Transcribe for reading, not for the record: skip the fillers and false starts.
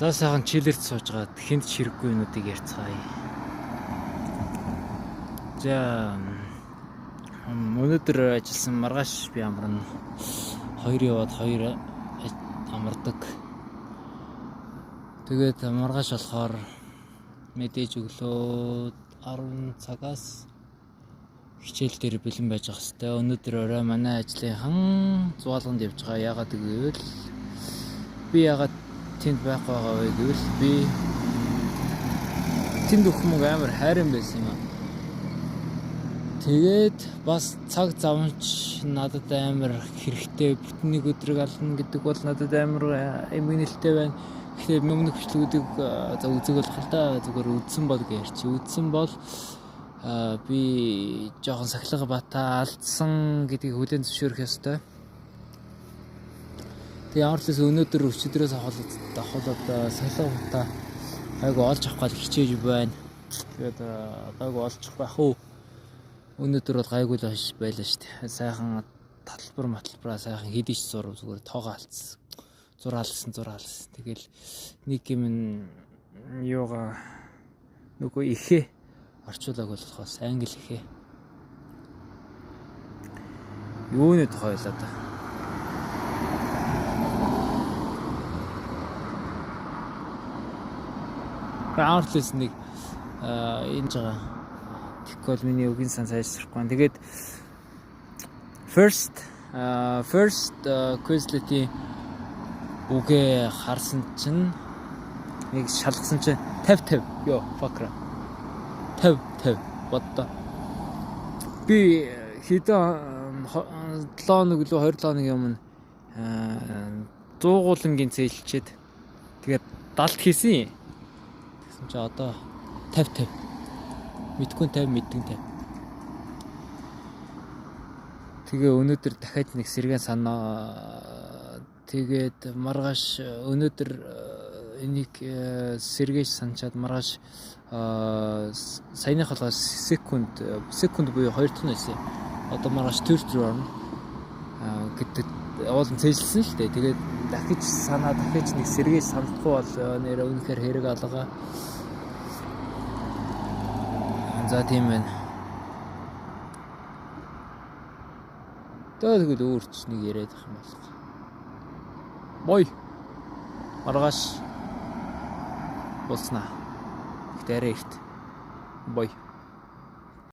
За, сайхан chill эрт сууж гаад хүнд ч хэрэггүй юмнуудыг ярьцгаая. За, өнөөдөр ажилласан, маргааш би амарна. Хоёр яваад хоёр амардаг. Тэгээд маргааш болохоор мэдээж өглөө 10 цагаас хичээл дээр бэлэн байж ах хэвээр. Өнөөдөр орой манай ажлынхан зугаалганд явж байгаа. Яагаад гэвэл би яагаад тэнд байхгүй байгаа вэ гэвэл би тэнд өгөх мөнгө амар хайрын байсан юм аа. Тэгээд бас цаг завч надад амар хэрэгтэй. Бүтэн нэг өдрийг ална гэдэг бол надад амар эмгэнэлтэй байна. Тэгэхээр өмнөх бичлэгүүдийг за үзэг болох л да. Зүгээр үзсэн бол гэж ярьчих. Үзсэн бол би жоохон сахилга бата алдсан гэдгийг хүлээн зөвшөөрөх ёстой. Тэгээ ямар ч л өнөөдөр өчигдрөөс ахуулаад сахилга бата гайгүй олж авах гэж хичээж байна. Тэгээд гайгүй олчих байх уу? Өнөөдөр бол гайгүй л байлаа шүү дээ. Сайхан талбар маталбараа сайхан хэдий ч зур зүгээр тоогоо алдсан. Зураалсан, зураалсан. Тэгэл нэг юм юугаа нөгөө ихээ орчуулаг болохоос англи ихээ. Юуны тухай байлаа да. Аарлс нэг энэ жага. Тэгэхгүй бол миний үгийн сан сайжрахгүй. Тэгээд first Quizlet-ийн үгээ харсан чинь нэг шалгасан чинь 50 50 ёо fuck 50 50 боддоо. Би хэдэн 7 хоног лөө 27 хоногийн өмнө 100 гулангийн цээлчээд тэгээд далд хийсэн. Тэгсэн чи одоо 50 50. Мэдгүй 50, мэддэг 50. Тэгээ өнөөдөр дахиад нэг сэргэн санаа. Тэгээд маргааш өнөөдөр энийг сэргээж санчаад маргааш саяных болгоо second буюу хоёр дахь нь байсан. Одоо маргааш third рүү орно гэдэг уулын цээжилсэн л дээ. Тэгээд дахиж санаа, дахиж нэг сэргээж санахгүй бол нэр үнэхээр хэрэг алга. За, тийм байна. Тэгвэл өөр ч нэг яриад ах юм болох. Бой. Маргааш болснаа. Гэхдээ арай эрт. Бой.